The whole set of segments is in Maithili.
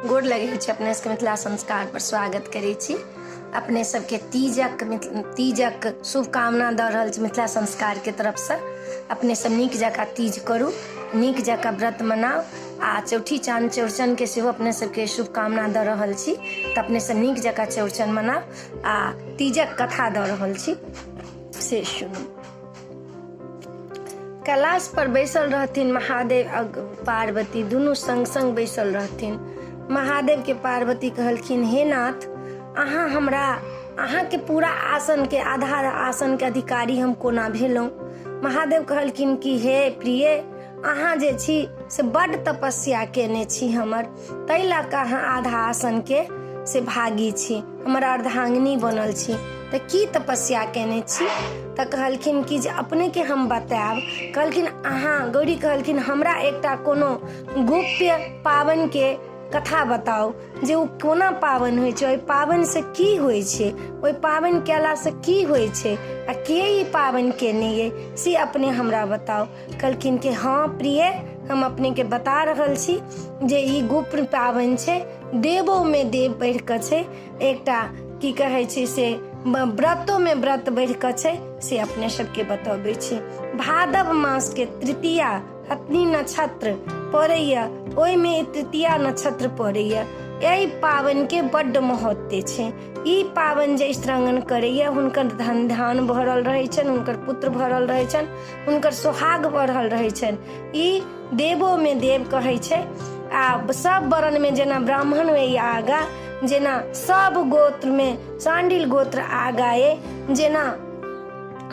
गोर लगै छी अपने सबके। मिथिला संस्कार पर स्वागत करै छी अपने सबके। तीजक तीजक शुभकामना दऽ रहल छी मिथिला संस्कारके तरफसँ। अपने सब नीक जकाँ तीज करू, नीक जकाँ व्रत मनाउ आ चौठी चाँद चौड़चनके सेहो अपने सबके शुभकामना दऽ रहल छी। तऽ अपने सब नीक जकाँ चौड़चन मनाउ आ तीजक कथा दऽ रहल छी से सुनू। कैलाश पर बैसल रहथिन महादेव आ पार्वती, दुनू संग संग बैसल रहथिन। महादेव के पार्वती कहलखिन, हे नाथ, अहाँ हमरा अहाँके पूरा आसन के आधार आसन के अधिकारी हम कोना भेलहुँ? महादेव कहलखिन कि हे प्रिय, अहाँ जे छी से बड्ड तपस्या केने छी हमर, ताहि लऽ कऽ अहाँ आधा आसन के से भागी छी, हमर अर्धांगिनी बनल छी। तऽ की तपस्या केने छी? तऽ कहलखिन कि जे अपनेके हम बतायब। कहलखिन अहाँ गौरी कहलखिन, हमरा एकटा कोनो गोप्य पाबनिके कथा बताउ जे ओ कोना पाबनि होइ छै, ओहि पाबनिसँ की होइ छै, ओहि पाबनि कयलासँ की होइ छै आ के ई पाबनि केने अइ से अपने हमरा बताउ। कहलखिन कि हँ प्रिय, हम अपनेके बता रहल छी जे ई गुप्त पाबनि छै, देवोमे देव बढ़ि कऽ छै, एकटा की कहै छै से व्रतोमे व्रत बढ़ि कऽ छै, से अपने सबके बतबै छी। भादव मासके तृतीया हत्नी नक्षत्र पड़ैया, ओहिमे तृतीया नक्षत्र पड़ैया। एहि पाबनिके बड्ड महत्व छै। ई पाबनि जे स्त्रांगन करैया हुनकर धन धान भरल रहै छनि, हुनकर पुत्र भरल रहै छनि, हुनकर सोहाग बढ़ल रहै छनि। ई देवोमे देव कहै छै आ सब वर्णमे जेना ब्राह्मण अइ आगा, जेना सब गोत्रमे चाण्डिल गोत्र आगा अइ, जेना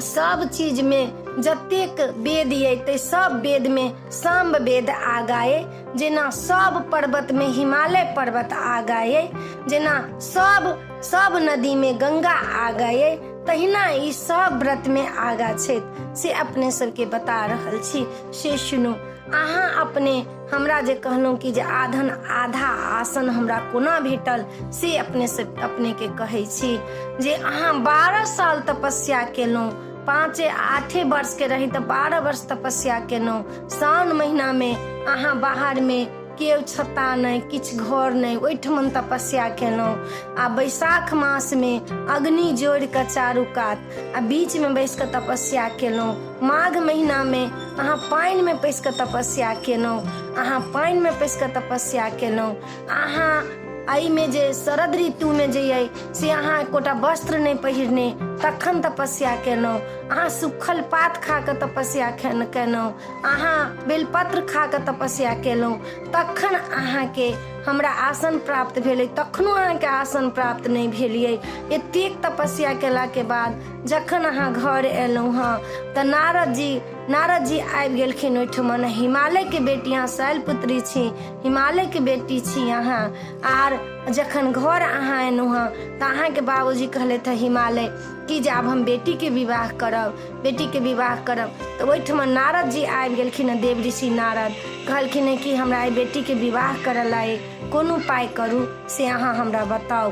सब चीजमे जतेक वेद अइ ताहि सब वेदमे साम्ब वेद आगा अइ, जेना सब पर्वतमे हिमालय पर्वत आगा अइ, जेना सब सब नदीमे गंगा आगा अइ, तहिना ई सब व्रतमे आगा छथि, से अपने सबके बता रहल छी, से सुनू। अहाँ अपने हमरा जे कहलहुँ कि जे आधन आधा आसन हमरा कोना भेटल, से अपने से अपनेके कहै छी जे अहाँ 12 साल तपस्या केलहुँ। 5 8 वर्षके रही तऽ 12 वर्ष तपस्या केलहुँ। साउन महीनामे अहाँ बाहरमे केओ छत्ता नहि, किछु घर नहि, ओहिठमन तपस्या केलहुँ आ बैसाख मासमे अग्नि जोड़ि कऽ चारू कात आ बीचमे बैस कऽ तपस्या केलहुँ। माघ महीनामे अहाँ पानिमे पैसि कऽ तपस्या केलहुँ, अहाँ पानिमे पैसि कऽ तपस्या केलहुँ। अहाँ एहिमे जे शरद ऋतुमे जे अइ से अहाँ एकोटा वस्त्र नहि पहिरने तखन तपस्या केलहुँ। अहाँ सुखल पात खा कऽ तपस्या केलहुँ, अहाँ बेलपत्र खा कऽ तपस्या केलहुँ, तखन अहाँके हमरा आसन प्राप्त भेलै। तखनो अहाँके आसन प्राप्त नहि भेलियै। एतेक तपस्या केलाके बाद जखन अहाँ घर एलहुँ हँ तऽ नारद जी आबि गेलखिन ओहिठमन। हिमालयके बेटी अहाँ शैलपुत्री छी, हिमालयके बेटी छी अहाँ। आर जखन घर अहाँ एलहुँ हँ तऽ अहाँके बाबूजी कहलथि हँ हिमालय कि जे आब हम बेटीके विवाह करब, बेटीके विवाह करब। तऽ ओहिठमा नारद जी आबि गेलखिन हँ। देव ऋषि नारद कहलखिन हँ कि हमरा एहि बेटीके विवाह करऽ लाए कोन उपाय करू से अहाँ हमरा बताउ।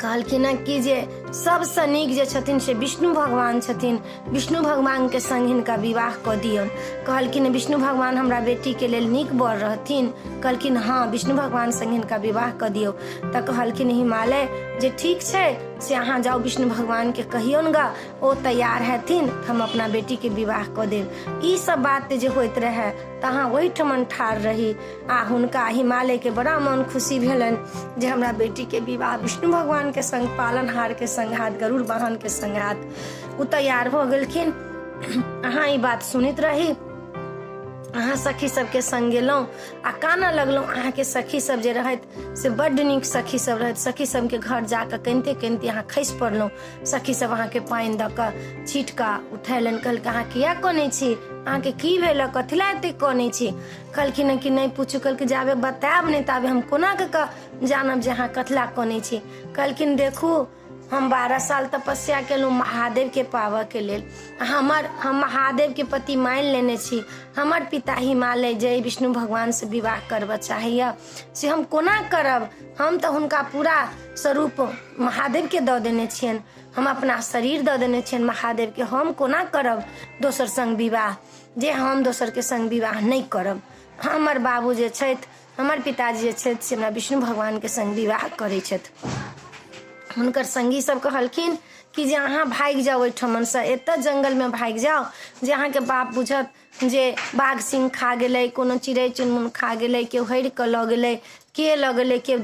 कहलखिन हँ कि जे सबसँ नीक जे छथिन से विष्णु भगवान छथिन, विष्णु भगवानके संग हिनका विवाह कऽ दियौन। कहलखिन, विष्णु भगवान हमरा बेटीके लेल नीक वर रहथिन? कहलखिन, हँ, विष्णु भगवान संग हिनका विवाह कऽ दियौ। तऽ कहलखिन हिमालय जे ठीक छै, से अहाँ जाउ, विष्णु भगवानके कहियौन गा, ओ तैयार हेथिन तऽ हम अपना बेटीके विवाह कऽ देब। ई सब बात जे होइत रहै तऽ अहाँ ओहिठमन ठाढ़ रही आ हुनका हिमालयके बड़ा मन खुशी भेलनि जे हमरा बेटीके विवाह विष्णु भगवानके संग पालनहारके संग हैत, गरुड़ वाहनके संग हैत। ओ तैयार भऽ गेलखिन। अहाँ ई बात सुनैत रही। अहाँ सखी सबके संग गेलहुँ आ कानऽ लगलहुँ। अहाँके सखी सब जे रहथि से बड्ड नीक सखी सब रहथि। सखी सबके घर जाकऽ कनिते कनिते अहाँ खसि पड़लहुँ। सखी सब अहाँके पानि दऽ कऽ छीट कऽ उठेलनि। कहलकै, अहाँ किया कनै छी? अहाँके की भेल? कथी लए एते कनै छी? कहलखिन कि नहि पूछू। कहलकै, जाबे बतायब नहि ताबे हम कोना कऽ कऽ जानब जे अहाँ कथी लए कनै छी? कहलखिन, देखू, हम 12 साल तपस्या केलहुँ महादेवके पाबऽके लेल। हमर हम महादेवके पति मानि लेने छी। हमर पिता हिमालय जय विष्णु भगवानसँ विवाह करबऽ चाहैए, से हम कोना करब? हम तऽ हुनका पूरा स्वरूप महादेवके दऽ देने छियनि, हम अपना शरीर दऽ देने छियनि महादेवके। हम कोना करब दोसर संग विवाह? जे हम दोसरके संग विवाह नहि करब। हमर बाबू जे छथि हमर पिताजी जे छथि से हमरा विष्णु भगवानके सङ्ग विवाह करै छथि। हुनकर सङ्गी सब कहलखिन कि जे अहाँ भागि जाउ ओहिठमनसँ, एतऽ जङ्गलमे भागि जाउ जे अहाँके बाप बुझत जे बाघ सिंह खा गेलै, कोनो चिड़ै चुनमुन खा गेलै, केओ हरि कऽ लऽ गेलै, के लऽ गेलै, केओ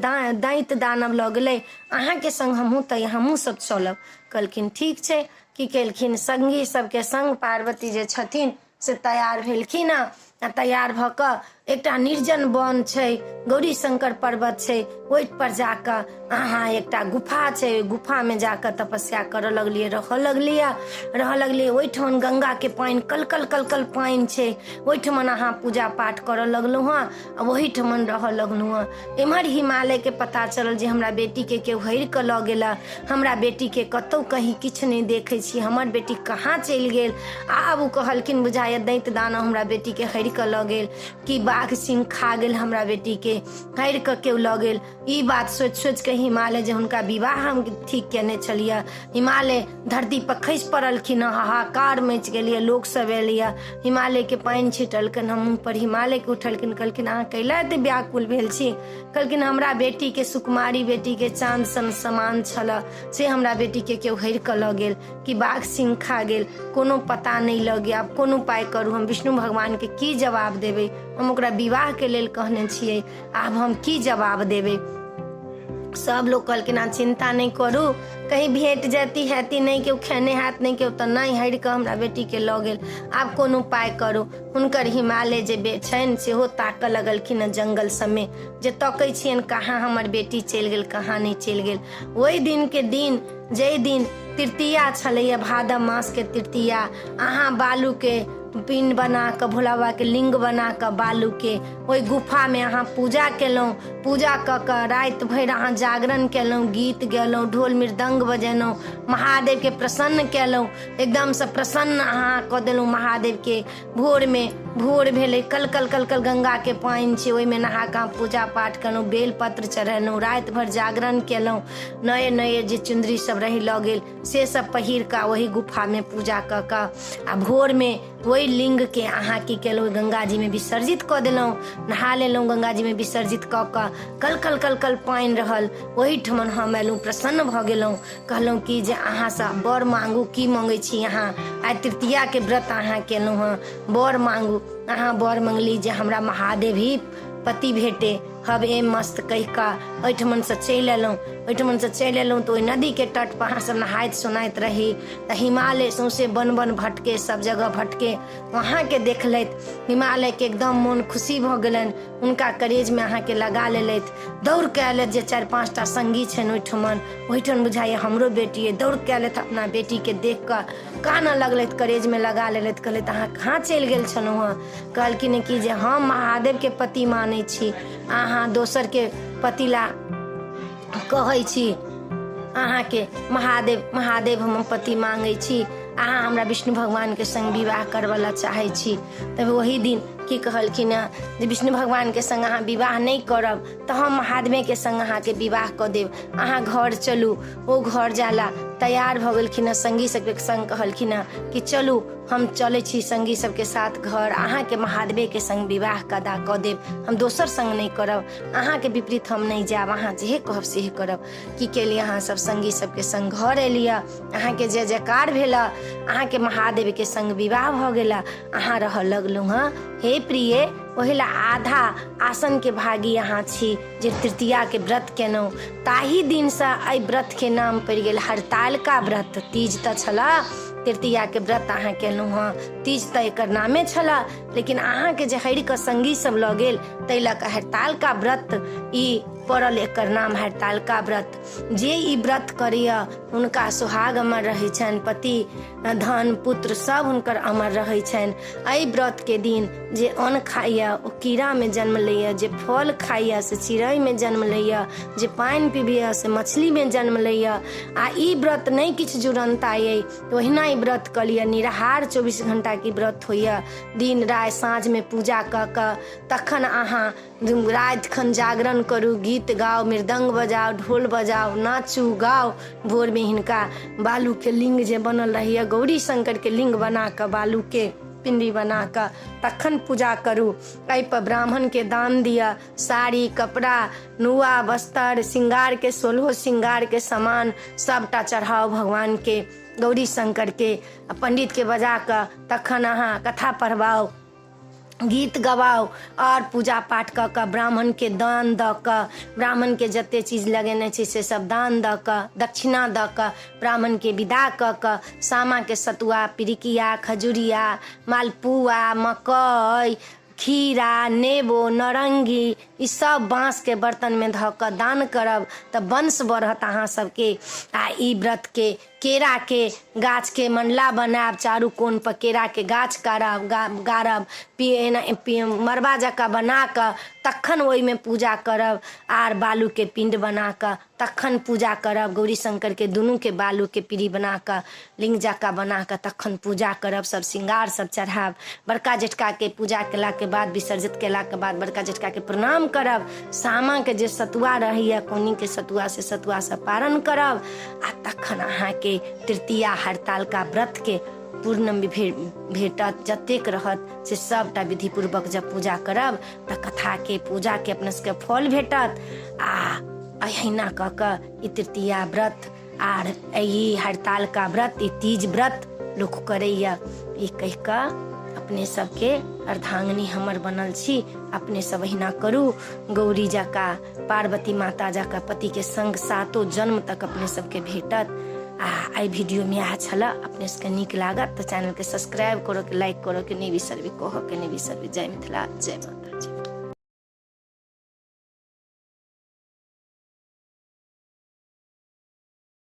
दैत दानव लऽ गेलै, अहाँके सङ्ग हमहूँ तऽ हमहूँ सब चलब। कहलखिन ठीक छै। की केलखिन, सङ्गी सबके सङ्ग पार्वती जे छथिन से तैयार भेलखिन हँ आ तैयार भऽ कऽ एकटा निर्जन वन छै, गौरी शंकर पर्वत छै, ओहि पर जाकऽ अहाँ एकटा गुफा छै, ओहि गुफामे जाकऽ तपस्या करऽ लगलियै, रहऽ लगलियै, रहऽ लगलियै। ओहिठमन गंगाके पानि कलकल कलकल पानि छै, ओहिठमन अहाँ पूजा पाठ करऽ लगलहुँ हँ आ ओहिठमन रहऽ लगलहुँ हँ। एम्हर हिमालयके पता चलल जे हमरा बेटीके केओ हरि कऽ लऽ गेला, हमरा बेटीके कतहु कहीं किछु नहि देखै छी, हमर बेटी कहाँ चलि गेल। आब ओ कहलखिन बुझाइए दैत दानव हमरा बेटीके हरि कऽ लऽ गेल कि बाघ सिंह खा गेल, हमरा बेटीके हरि कऽ केओ लऽ गेल। ई बात सोचि सोचि कऽ हिमालय जे हुनका विवाह हम ठीक केने छलियै, हिमालय धरती पर खसि पड़लखिन हँ, हाहाकार मचि गेलियै, लोकसभ एलैए, हिमालयके पानि छिटलकनि हँ मुँह पर। हिमालयके उठलखिन, कहलखिन अहाँ कैला एते व्याकुल भेल छी? कहलखिन हमरा बेटीके, सुकुमारी बेटीके, चाँद सन समान छलए, से हमरा बेटीके केओ हरि कऽ लऽ गेल कि बाघ सिंह खा गेल, कोनो पता नहि लगैए। आब कोन उपाय करू? हम विष्णु भगवानके की जवाब देबै? हम ओकरा विवाहके लेल कहने छियै, आब हम की जवाब देबै? सब लोग कहलखिन अहाँ चिन्ता नहि करू, कहीं भेट जाती हैती, नहि केओ खेने हैत, नहि केओ तऽ नहि हरि कऽ हमरा बेटीके लऽ गेल, आब कोन उपाय करू? हुनकर हिमालय जे छनि सेहो ताकऽ लगलखिन हँ जंगल सबमे, जे तकै छियनि कहाँ हमर बेटी चलि गेल, कहाँ नहि चलि गेल। ओहि दिनके दिन जाहि दिन तृतीया छलैए, भादव मासके तृतीया, अहाँ बालूके पिंड बना कऽ भोला बाबाके लिंग बना कऽ बालूके ओहि गुफामे अहाँ पूजा केलहुँ। पूजा कऽ कऽ राति भरि अहाँ जागरण केलहुँ, गीत गेलहुँ, ढोल मृदङ्ग बजेलहुँ, महादेवके प्रसन्न केलहुँ, एकदमसँ प्रसन्न अहाँ कऽ देलहुँ महादेवके। भोरमे भोर भेलै, कलकल कलकल गंगाके पानि छै, ओहिमे नहा कऽ अहाँ पूजा पाठ केलहुँ, बेलपत्र चढ़ेलहुँ, राति भरि जागरण केलहुँ, नये नये जे चुन्दरी सब रहि लऽ गेल से सब पहिर कऽ ओहि गुफामे पूजा कऽ कऽ आ भोरमे ओहि लिंगके अहाँ की केलहुँ, गंगाजीमे विसर्जित कऽ देलहुँ। नहा लेलहुँ, गंगाजीमे विसर्जित कऽ कऽ कलकल कलकल पानि रहल, ओहिठमन हम एलहुँ, प्रसन्न भऽ गेलहुँ। कहलहुँ कि जे अहाँसँ वर मांगू, की मङ्गै छी अहाँ? आइ तृतीयाके व्रत अहाँ केलहुँ हँ, वर मांगू। अहाँ वर मङ्गली जे हमरा महादेव ही पति भेटे। हब ए मस्त कहि कऽ ओहिठमनसँ चलि एलहुँ। ओहिठमनसँ चलि एलहुँ तऽ ओहि नदीके तट पर अहाँ सब नहाइत सोनाइत रही तऽ हिमालय सौंसे वन वन भटके, सब जगह भटके, अहाँके देखलथि। हिमालयके एकदम मोन खुशी भऽ गेलनि, हुनका करेजमे अहाँके लगा लेलथि, दौड़ कऽ अयलथि जे 4-5 टा सङ्गी छनि ओहिठमन, ओहिठाम बुझाइए हमरो बेटी अइ, दौड़ कऽ अयलथि, अपना बेटीके देख कऽ कानऽ लगलथि, करेजमे लगा लेलथि। कहलथि अहाँ कहाँ चलि गेल छलहुँ हँ? कहलखिन कि जे हम महादेवके पति मानै छी, अहाँ दोसरके पति ला कहै छी, अहाँके महादेव महादेव हम पति मांगै छी, अहाँ हमरा विष्णु भगवानके सङ्ग विवाह करबऽ ला चाहै छी। तब ओही दिन की कहलखिन हँ जे विष्णु भगवानके सङ्ग अहाँ विवाह नहि करब तऽ हम महादेवेके सङ्ग अहाँके विवाह कऽ देब, अहाँ घर चलू। ओ घर जाला तैयार भऽ गेलखिन हँ, सङ्गी सबके सङ्ग कहलखिन हँ कि चलू हम चलै छी सङ्गी सबके साथ घर, अहाँके महादेवेके सङ्ग विवाह कदा कऽ देब, हम दोसर सङ्ग नहि करब, अहाँके विपरीत हम नहि जायब, अहाँ जे कहब से करब। की केलियै अहाँ सब सङ्गी सबके सङ्ग घर एलियै, अहाँके जय जयकार भेल, अहाँके महादेवके सङ्ग विवाह भऽ गेल, अहाँ रहऽ लगलहुँ हँ। हे प्रिय, ओहि ला आधा आसनके भागी अहाँ छी जे तृतीयाके व्रत केलहुँ। ताहि दिनसँ एहि व्रतके नाम पड़ि गेल हरतालिका व्रत। तीज तऽ छलए, तृतीयाके व्रत अहाँ केलहुँ हँ, तीज तऽ एकर नामे छलए, लेकिन अहाँके जे हरि कऽ सङ्गी सब लऽ गेल ताहि लऽ कऽ हरतालिका व्रत ई पड़ल, एकर नाम हरतालिका व्रत। जे ई व्रत करैए हुनका सुहाग अमर रहै छनि, पति धन पुत्र सब हुनकर अमर रहै छनि। एहि व्रतके दिन जे अन्न खाइए ओ कीड़ामे जन्म लैए, जे फल खाइए से चिड़ैमे जन्म लैए, जे पानि पीबैए से मछलीमे जन्म लैए। आ ई व्रत नहि किछु जुड़नता अइ तऽ ओहिना ई व्रत कऽ लिअ। निराहार 24 घंटाके व्रत होइए, दिन राति साँझमे पूजा कऽ कऽ तखन अहाँ राति खन जागरण करू, गीत गाउ, मृदङ्ग बजाउ, ढोल बजाउ, नाचू गाउ। भोरमे हिनका बालूके लिंग जे बनल रहैए, गौरी शङ्करके लिंग बना कऽ बालूके पिण्डी बना कऽ तखन पूजा करू। एहिपर ब्राह्मणके दान दिअ, साड़ी कपड़ा नुआ बस्तर श्रृंगारके सोलहो श्रृंगारके सामान सबटा चढ़ाउ भगवानके, गौरी शंकरके। आ पंडितके बजा कऽ तखन अहाँ कथा पढ़बाउ, गीत गवाउ आओर पूजा पाठ कऽ कऽ ब्राह्मणके दान दऽ कऽ, ब्राह्मणके जते चीज लगेने छी से सब दान दऽ कऽ, दक्षिणा दऽ कऽ ब्राह्मणके विदा कऽ कऽ सामाके सतुआ, पिरिकिया, खजुरिया, मालपुआ, मकइ, खीरा, नेबो, नारङ्गी ई सब बाँसके बर्तनमे धऽ कऽ दान करब तऽ वंश बढ़त अहाँ सबके। आ ई व्रतके केराके गाछके मण्डला बनायब, चारू कोनपर केराके गाछ गाड़ब, गाड़ब, एना मड़बा जकाँ बना कऽ तखन ओहिमे पूजा करब। आर बालूके पिण्ड बना कऽ तखन पूजा करब। गौरी शंकरके दुनूके बालूके पीढ़ी बना कऽ लिंग जकाँ बना कऽ तखन पूजा करब। सब श्रृंगार सब चढ़ायब। बड़का जेठकाके पूजा केलाके बाद, विसर्जित केलाके बाद बड़का जेठकाके प्रणाम करब। सामाके जे सतुआ रहैए कोनीके सतुआ, से सतुआसँ पारण करब आ तखन अहाँके तृतीया हरतालका व्रतके पूर्ण भेटत। जतेक रहत से सबटा विधिपूर्वक जब पूजा करब तऽ कथाके पूजाके अपना सबके फल भेटत। आ अहिना कऽ कऽ ई तृतीया व्रत आर ई हरतालका व्रत, ई तीज व्रत लोक करैया। ई कहि कऽ अपने सबके अर्धांगिनी हमर बनल छी, अपने सब अहिना करू। गौरी जकाँ, पार्वती माता जकाँ पतिके संग सातो जन्म तक अपने सबके भेटत। आ एहि वीडियोमे इएह छलए। अपने सबके नीक लागत तऽ चैनलके सब्सक्राइब करऽके, लाइक करऽके नहि बिसरबै, कहऽके नहि बिसरबै। जय मिथिला, जय माता।